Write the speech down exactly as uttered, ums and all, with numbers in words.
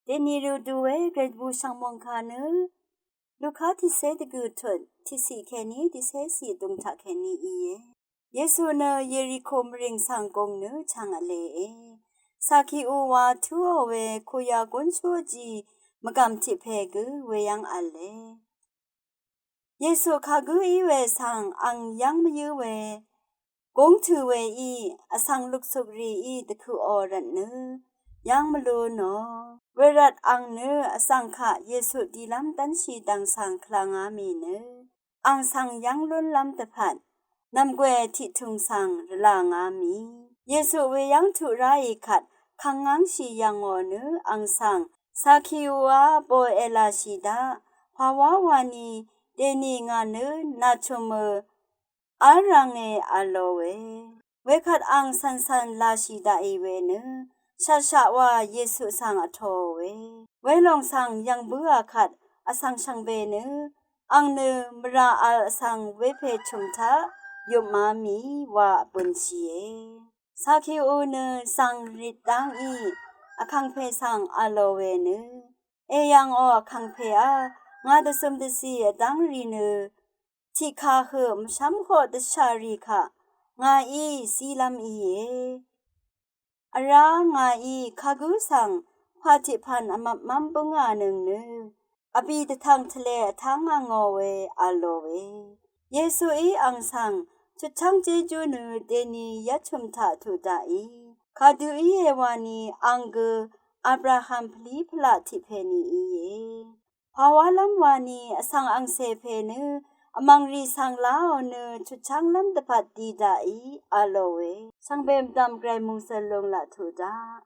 Dèní rø dú we Gvray dvbù shv̀ngmòng kà nø Luka tiqcé dvgø̀ tut tiqciq kèní tiqcé ciq vdùng taq kèní íe. Yesu nø Yeriko mvrìng svng gùng nø chv̀ng v̄le e. Sakiu wa tuò we kuya gúnshú jì mvgàm tiq pè gø weyv́ng v̄le. Yesu kagǿ í we svng ang yv́ng mvyǿ we gúng tø̀ we í, vsvng luksukrìí dvkøqò rvtnø yv́ng mvlú nò. Wervt ang nø vsvng kaq Yesu dilv́m dv́nshì dv̀ng svng kvlvngá mì nø ang svng yv́ng lúnlv́m dvpvt nv̀mgwè tiqtùng svng rvlàngá mì. Yesu weyv́ng tuq ráì kvt kvngngv́ngshì yv̀ngò nø ang svng Sakiuá bò èlàshì daq, pàwá wani dèní ngà nø nàchùmø v́l rv̄nge v̄lò we. Wekvt ang cv̀ncv̀n làshì daqì we nø shaqshaq wa Yesu svng vtōò we. Welòng svng yv̀ng bǿà kvt vsvng shvngbe nø ang nø mvrà vl vsvng wepè chø̀m taq yupmá mì wa vbønshìe. Sakiu nø zv̀ng rìt dv́ngí vkàngpè svng v̄lò we nø, èyv̀ngò vkàngpèá, ngà dvzøm dvzì vdv́ng rì nø tiqkà høq mvshv́mhoq dvshà rì kaq ngàí zílv́m íe. Vrá ngàí kagǿ svng pà tiqpv̀n vmvpmv́m bǿngà nøng nø vbì dvtv̀ng tvlē vtáng ngà ngò we v̄lò we. Yesuí ang svng chutchv́ng jejú nø dèní yv́chø̀m taq tuq daqí, kadø íe wani ang gø Abraham pvlí pvlaq tiq pèní íe. Pàwálv́m wani vsvng angcè pè nø vmv̀ngrì svng láò nø chutchv́nglv́m dvpvt di daqí v̄lò we. Shvngbe mvdv̀m Gvray mòngsøl lung laq tuq daq.